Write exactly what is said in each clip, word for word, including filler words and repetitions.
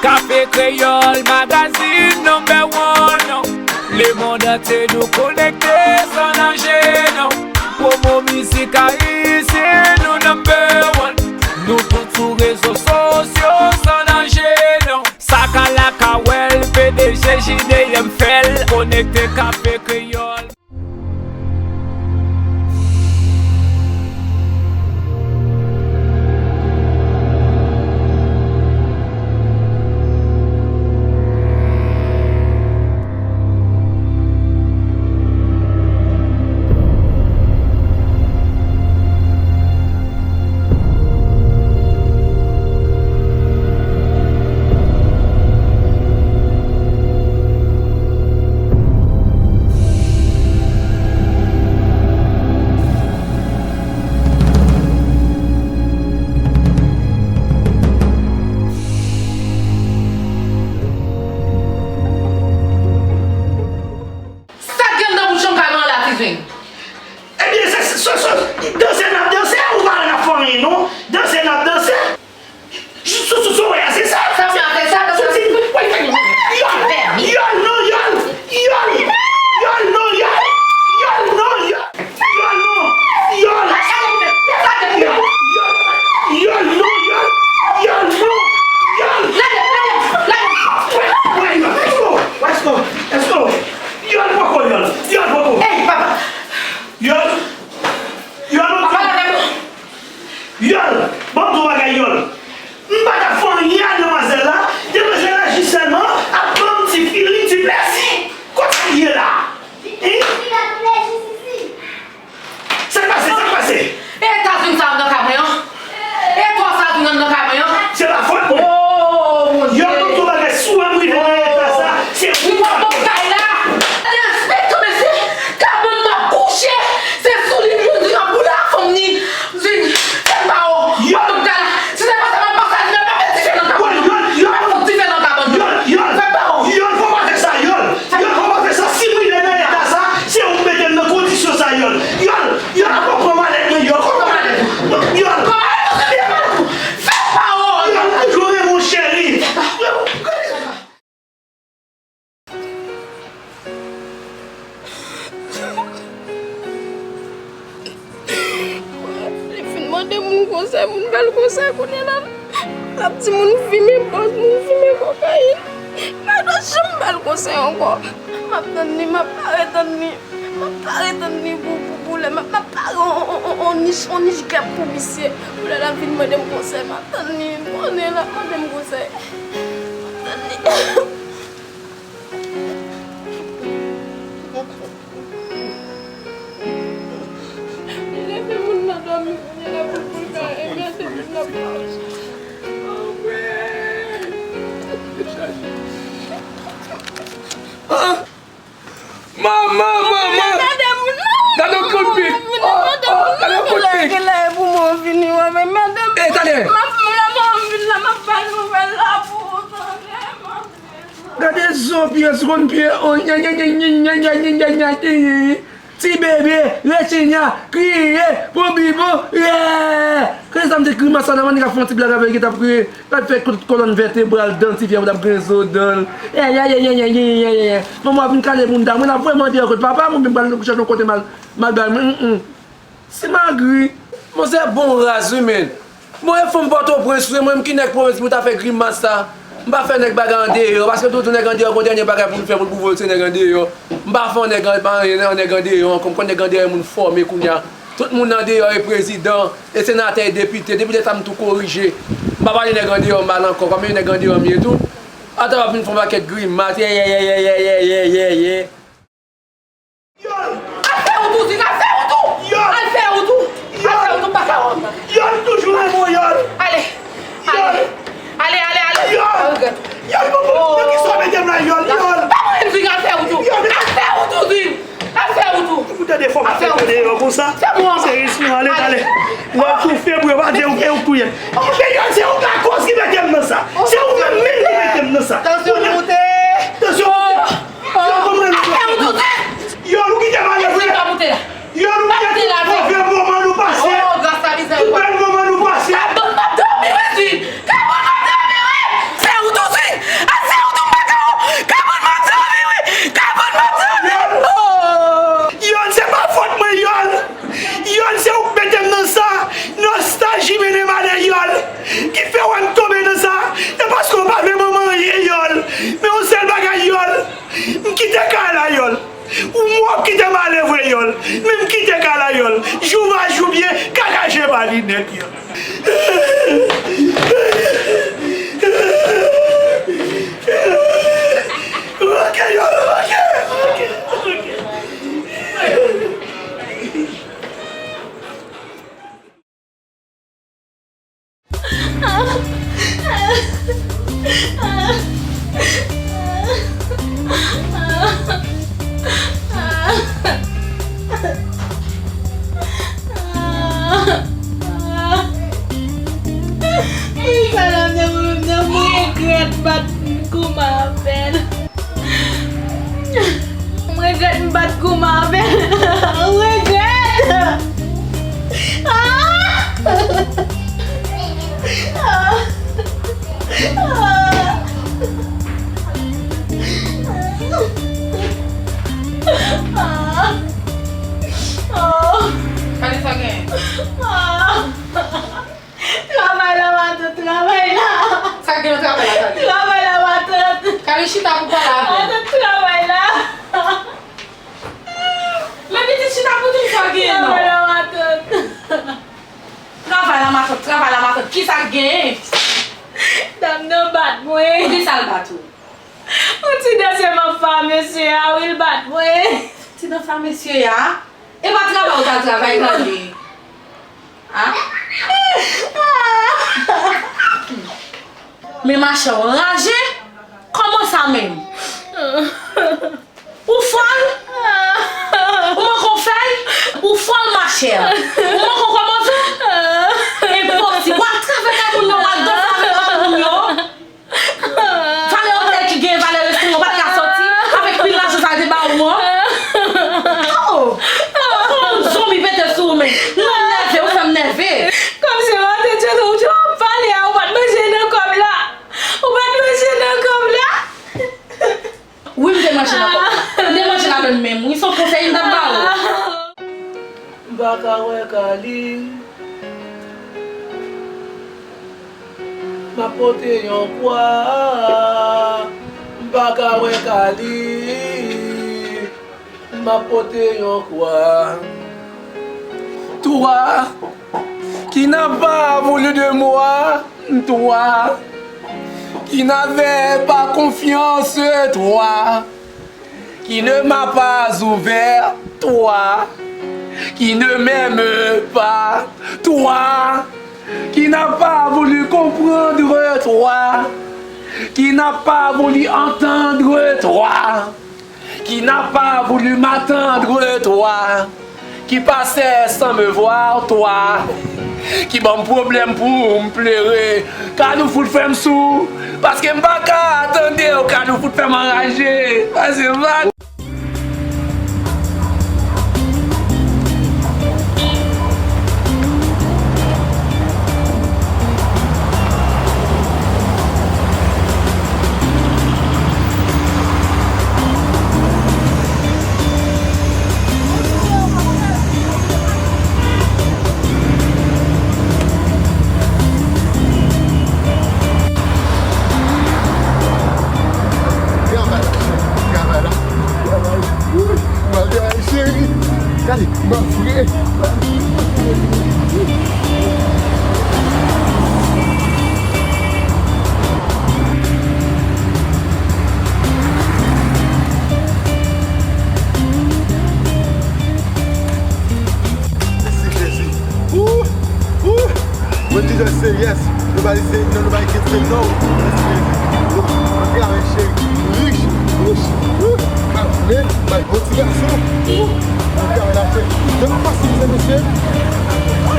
Kafe Kreyòl, magazine number one. Lemonn antye nou konekte san danje, non. Pwomo mizik ayisyen, nou number one. Nou tout sou rezo sosyo, san danje, non. Sakalaka wè l, P D G J D M fè l. Konekte Kafe Kreyòl. Sa k gen anndan bouch Jean Caron an la, Tizwin? Ebyen, se, se, se, danse n ap danse, ou pa wè n ap fè anyen, non? Danse n ap danse. Sou, sou, sou, sou, wè, se sa. Sa m la fè sa, danse. Sou ti, wè, yòl, yòl, non, yòl, yòl, yòl, non, yòl, yòl, non, yòl, yòl, non, yòl, yòl, yòl, yòl, non, yòl, yòl, non, yòl. Wè, wè, let's go, let's go, let's go. Yòl poko, yòl. Yòl poko. Ey, papa. Yòl. Yòl, papa, lage m. Yòl, ban m di w bagay, yòl. M pa t ap fè anyen a demwazèl la. Demwazèl la jis sèlman ap ban m ti feeling, ti plezi. Kote l ye la? Hein? Sa k pase? Sa k pase? E Etazini sa nan kay mwen an? E twa sa vin nan kay mwen an? Se pa fòt mwen. Oh, mon Dye. Yo, tout bagay, si w wè m rive nan eta sa, se ou ki fè l. Mwen pran kay la. Respète, mesye. Kabann m ap kouche. Se sou li m jwenn di ap boule a fanm ni. Di, fè m pa wè w. Yo. Mwen pran kay la. Si se pa sa, m ap pase a di, m ap mete dife nan kabann. Yo, yo, yo. M ap fout dife nan kabann. Yo, yo. Fè m pa wè w. Yo, fò pa fè sa, yo. Yo, fò pa fè sa. Si m rive nan eta sa, se ou k mete m nan kondisyon sa, yo. Yo. Yòl, poko pran malèt mwen, yòl, poko pran malèt mwen. Yòl. Pran malèt ou, se byen malèt ou. Fè pawòl. Yòl, ou toujou renmen yon cheri. Li fin mande moun konsèy, moun ba l konsèy, kounye a la, l ap di moun fimen bòz, moun fimen kokayin. Mwen pa janm ba l konsèy ankò. M ap tann li, m ap pare tann li. M ap pare tann li pou, pou, pou lè. M ap, m ap pare on, on, on, on nich, on nich gèp pou misye. Pou lè l ap vin mande m konsèy, m ap tann li. M konnen l ap mande m konsèy. M ap tann li. Li leve moun nan dòmi, kounye a la pou, pou l ka envèse moun nan. Manman, manman! Gade yon kout pik! Oh, oh, gade yon kout pik! Kilè, kilè pou mwen vini wè, men madanm. Eh, tande! M ap, m ap vin la, m ap bay nouvèl la pou ou, tande, manman. Gade zo pye, zo konn pye, oh, nya, nya, nya. Ti bebe, retinya, kriye, pou bibo, yè! Kòman sa m te grimas sa, nan mannik ap fè yon ti blag avè l ki t ap kriye. L ap fè kot kolòn vètebral, dan ti fi a, pou l ap griyen zo dan l. Yè, yè, yè. Manman ap vin kale bounda mwen, l ap voye m andeyò kot papa m, oubyen m pral chèche yon kote m al, m al bay mwen, mm, mm. Si magri. Monchè bon raz wi, men. Bon, e fanm Pòtoprens wi, mwen menm ki nèg pwovens pou ta fè grimas sa. M pa fè nèg bagay andeyò, paske toujou nèg andeyò gon dènye bagay pou l fè pou l pwouve l se nèg andeyò. M pa fè yon nèg an-, pa anyen nan nèg andeyò ankò, m konn nèg andeyò e moun fòme kounye a. Tout moun andeyò e prezidan, e senatè, e depite. Depi lè sa m tou korije. M pa pale nèg andeyò mal ankò, kòm e nèg andeyò m ye tou. Atò w ap vin fè yon pakèt grimas, yè, yè, yè. Al fè wout ou, Zing, al fè wout ou! Al fè wout ou! Al fè wout ou, m pa ka wè w. Yòl toujou renmen w, Yòl. Ale, ale, ale, ale, ale. Yòl. Yòl, bon, bon, nan ki sa w mete m la, Yòl, Yòl? Pa mwen, Zing, al fè wout ou! Al fè wout ou, Zing! Al fè wout ou! Ou tande fò m ap fè deyò konsa? Se mwen. Se ris nou, ale, ale. Lè w toufe, bro, pa di ou, e ou k touye. Men Yòl, se ou k lakòz ki mete m nan sa. Se ou menm menm ki mete m nan sa. Tansyon moute. Tansyon moute. Yo, kòman nou fè? Yo, nou kite m ale vre. Yo, nou kite tout move moman nou pase. Tout bèl moman nou pase. Kabann m ap dòmi wi, Zing. Kabann m ap dòmi wi. Fè wout ou, Zing. Travay la, tande. Travay la, matant. Kali, chita pou pale avè m. Matant, travay la. Men pitit, chita pou di m sa w genyen, non. Travay la, matant. Travay la, matant, travay la, matant. Kisa k genyen? Dam nan bat mwen. Poukisa l bat ou? Yon ti dansè m ap fè a mesye a, wi, l bat mwen. Ti dansè a mesye a? E pa travay ou t al travay, tande. A? Men machè w raje? Kòman sa menm? Ou fòl? Ou manke w fèy? Ou fòl, machè? Ou manke w kòmanse? Enposib. W al travay kay moun nan, w al danse avèk moun yo. Valè otèl ki gen valè restoran, w pa t ka soti avèk pil lajan sa l te ba ou an? Oh! Ou konn zonbi pete sou ou, men. Non, m nève, ou fè m nève. Kòmsi w te tcheke, ou te ap pale a, ou pa t manje nan kòb la. Ou pa t manje nan kòb la. Wi, m te manje nan kòb la. M te manje la menm, menm. Wi, se yon konsèy m t ap ba ou. M pa ka wè Kali. M ap pote yon kwa. M pa ka wè Kali. M ap pote yon kwa. Toi qui n'as pas voulu de moi, toi qui n'avais pas confiance, toi qui ne m'as pas ouvert, toi qui ne m'aimes pas, toi qui n'as pas voulu comprendre, toi qui n'as pas voulu entendre, toi qui n'a pas voulu m'attendre, toi qui passais sans me voir, toi qui ban m pwoblèm pou m plere. Kali, ou fout fè m sou, paske m pa ka tande w. Kali, ou fout fè m anraje. Pase mal. Travay, travay la. Travay. Wi, m ap travay, cheri. Gade, m ap fre. Mèsi, Jezi. Ooh, ooh. Mwen di jan se yes. Nobody say no, nobody can say no. Mwen travay, cheri. Rich, rich. Ooh. Men, bay bon ti gason. Ooh. Mwen travay la, cheri. Jan m ap pase mizè, mesye.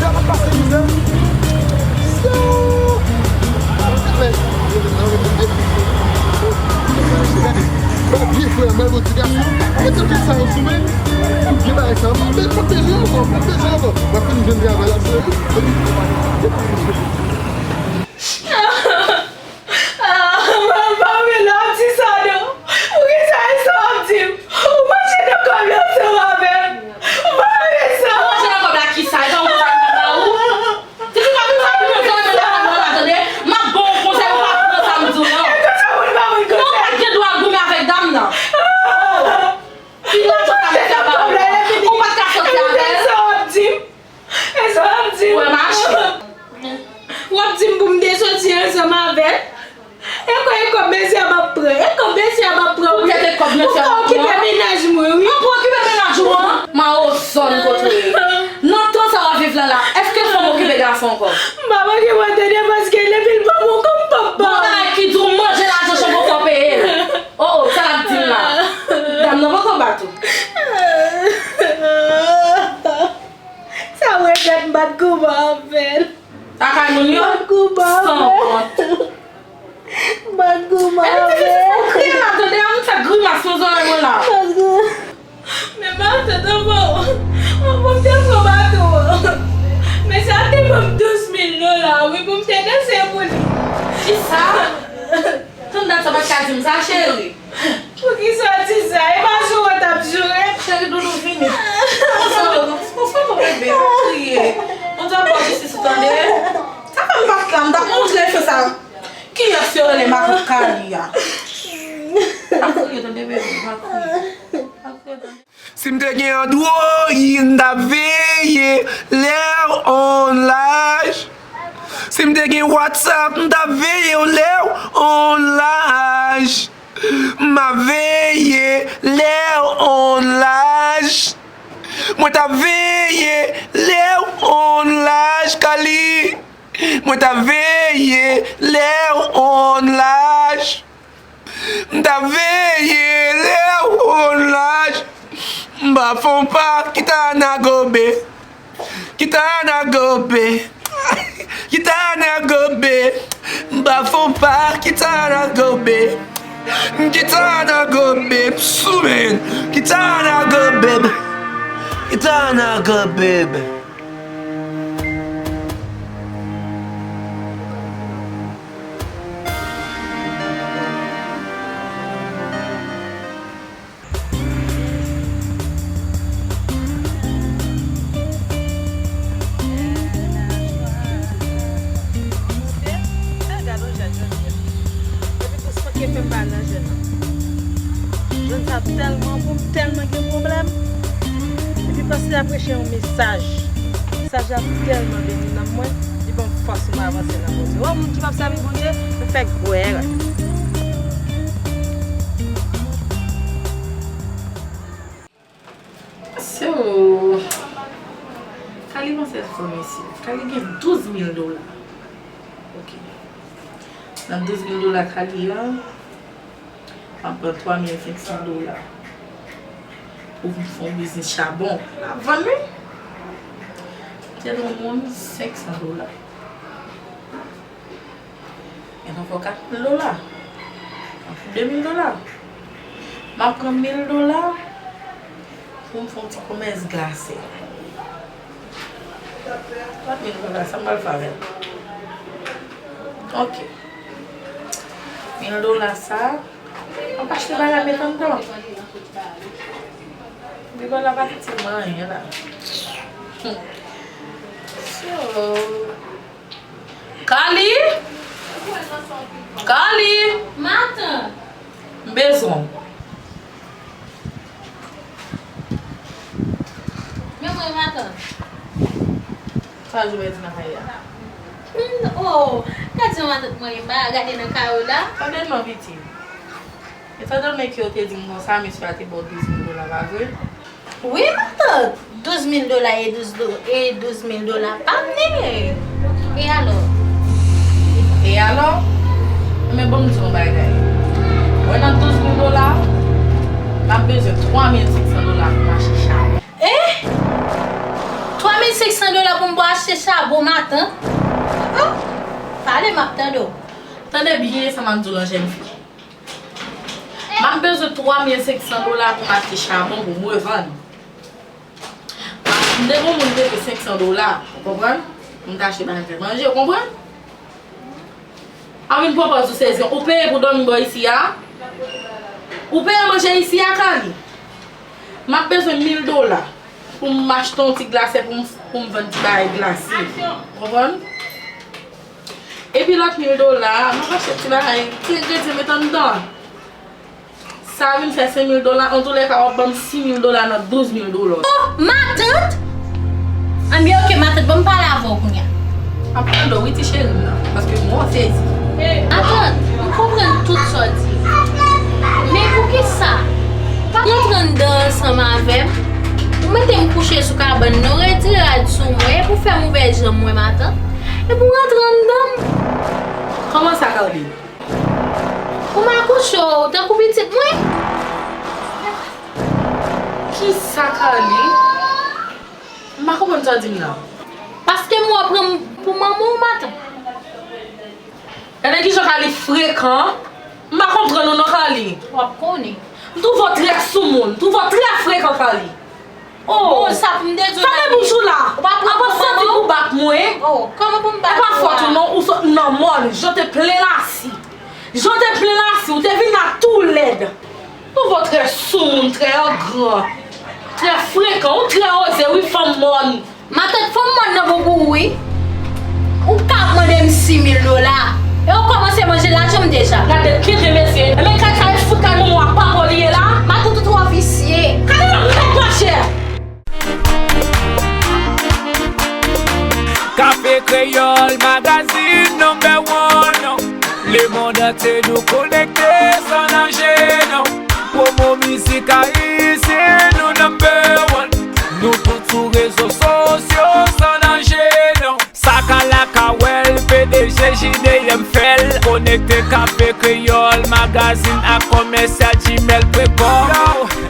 Jan m ap pase mizè. So, mwen travay. Gade, bay byen frè, men bon ti gason. Mete tout sa yo sou men. Tout vye bagay sa yo. Men m p ap bezwen ankò, m p ap bezwen ankò. M ap fini jwenn travay la, sou. Ah, mwen pa vle w ap di sa non. Poukisa e sa w ap di m? Ou manje nan kòb la ansanm avè m. Ou pa vle sa. Ou manje nan kòb la kisa? E pa ou konsa m pa ou? Titi, pa vin fè moun sa nan kòb la, tande? M ap ba w konsèy, ou pa pran sa m di w, non. E konsa moun pa moun konsèy. Non, ou pa t gen dwa goumen avèk dam nan. Ou pa t ka soti avè l. E sa w ap di m? E sa w ap di m? Wè mache. W ap di m pou m te soti ansanm avè l? E kò, e kòb mesye a m ap pran. E kòb mesye a m ap pran, wi. Poutèt e kòb mesye a m ap pran. Pou ka okipe mennaj mwen, wi. Mwen pou okipe mennaj ou an? Mawozòn kote w ye. Nan tan sa w ap viv la la, èske fanm okipe gason ankò? M pa manke mwen tande paske depi l ban m yon kòb, m p ap ba w. Bon, bagay ki di w manje lajan chanpon fò peye l. Oh, oh, sa l ap di m la? Dam nan poko bat ou. Sa mwen fè m bat kouman avè l. Lakay moun yo? Bat kouman avè l. Sanwont. Bat kouman avè l. Epi ti fi, se sa w kriye la, tande, an fè grimas nan zòrèy mwen la. Bat kouman. Men matant, anvan, anvan m te pran bato an, mesye a te ban m douz mil dola, wi, pou m te danse pou li. Kisa? Tann dat sa w pa t ka di m sa, cheri. Poukisa w di sa? E pa joure w t ap joure? Cheri, doudou vini. Konsole w, non, konsole w, bebe, pa kriye. Bondye ap ba w jistis ou, tande? Sa fè m pa t la, m t ap montre fi sa. Kiyès yo rele makak Kali a? Pa kriye tande, bebe, pa kriye. Pa kriye tande. Si m te gen Android, m t ap veye lè w on laj. Si m te gen WhatsApp, m t ap veye w lè w on laj. M ap veye lè w on laj. Mwen t ap veye lè w on laj, Kali. Mwen t ap veye lè w on laj. M t ap veye lè w on laj. M pa fon pa Kitana gobe. Kitana gobe. Kitana gobe. M pa fon pa Kitana gobe. Kitana gobe. Soumen. Kitana gobe. Kitana gobe. Gad yon jan jèn ye. Epi tou sa ki fè m pa nan jèn nan. Jèn sa tèlman bon, tèlman gen pwoblèm. Epi paske l ap preche yon mesaj. Mesaj la tèlman beni nanm mwen, li ban m fòs pou m avanse nan Bondye. Wè, moun ki p ap sèvi Bondye, yo fè gwè. So, Kali panse l fò, mesye. Kali gen douz mil dola. Ok. Nan douz mil dola Kali a, m ap pran twa mil senk san dola pou m fè yon biznis chabon. M ap vann li. M te dwe yon moun senk san dola. Gen ankò kat mil dola. Ankò de mil dola. M ap pran mil dola pou m fè yon ti komès glase. Kat mil dola, sa m pral fè avè l? Ok. Mil dola sa, m ap achte bagay met anndan. Li pa la pa itil mwen anyen la. So, Kali? Kali? Matant. M bezwen w. Men mwen, matant. Sa w jwenn nan kay la? Hmm, oh, gad jan matant mwen ye, m pa gade nan kay ou la. Tande non, pitit. Etandone ke yo te di m konsa, mesye a te ba w douz mil dola, pa vre? Wi, matant. Douz mil dola e douz do-, e douz mil dola pa vle. E alò? E alò? Men bon, m di w yon bagay. Wè nan douz mil dola, m ap bezwen twa mil senk san dola pou m achte chabon. Eh? Twa mil senk san dola pou m pou achte chabon, matant? Oh, pale, m ap tande w. Tande byen sa m ap di w lan, jèn fi. M ap bezwen twa mil senk san dola pou m achte chabon pou m revann. M te gon moun prete senk san dola, ou konprann? Pou m ta achte bagay fè manje, ou konprann? Anpil pwopòz ou sezi, ou peye pou dòmi bò isi a? Ou peye manje isi a, Kali? M ap bezwen mil dola pou m achte yon ti glase pou m, pou m vann ti bagay glase. Ou konprann? Epi lòt mil dola a, m ap achte ti bagay, ti engredyan met anndan. Sa a vin fè senk mil dola. Antoulèka, w ap ban m sis mil dola nan douz mil dola. Oh, matant! Anben, oke, matant, ban m pale avè w kounye a. M ap tande w, wi, ti cheri m nan, paske mwen sezi. Matant, m konprann tout sa w di. Men poukisa w pa rantre anndan ansanm avè m? Ou mete m kouche sou kabann nan, ou retire rad sou mwen, epi w fè m ouvè janm mwen, matant. Epi w rantre anndan m. Kòman sa, Carline? Ou m akouche w tankou pitit mwen? Kisa, Carline? M pa konprann sa w di m nan. Paske m wè w pran m pou manman w, matant. Gade kijan Carline frekan. M pa konprann ou non, Carline. W ap konnen. M twouve w trè soumoun, m twouve w trè frekan, Carline. Oh! Bon, sa pou m te di w, tande bouch ou la. Ou pa pran pou manman w? Santi pou bat mwen. Oh, kòman pou m bat ou a? E pa fòt ou non, ou sot nan mòn, jan w te plen lasi. Jan w te plen lasi, ou te vin la tou lèd. Ou twouve w trè soumoun, trè ogran, trè frekan, ou trè oze, wi, fanm mòn. Matant, fanm mòn nan bon pou ou, wi. Ou ka ap mande m sis mil dola. E ou kòmanse manje lajan m deja. Gade kite mesye. Enben kay sa e fout kay manman w ak papa w li ye la. Makou tout ou an visye. Gade nan nèg machè. Kafe Kreyòl Magazine number one. Lemonn antye nou konekte san nanje non. Pwomo mizik ayisyen nou number one. Nou tout sou rezo sosyo san nanje non. Sa ka la ka wè l, P D G J D M fè l. Konekte Kafe Kreyòl Magazine ak komèsyal Gmail prekò. Yo,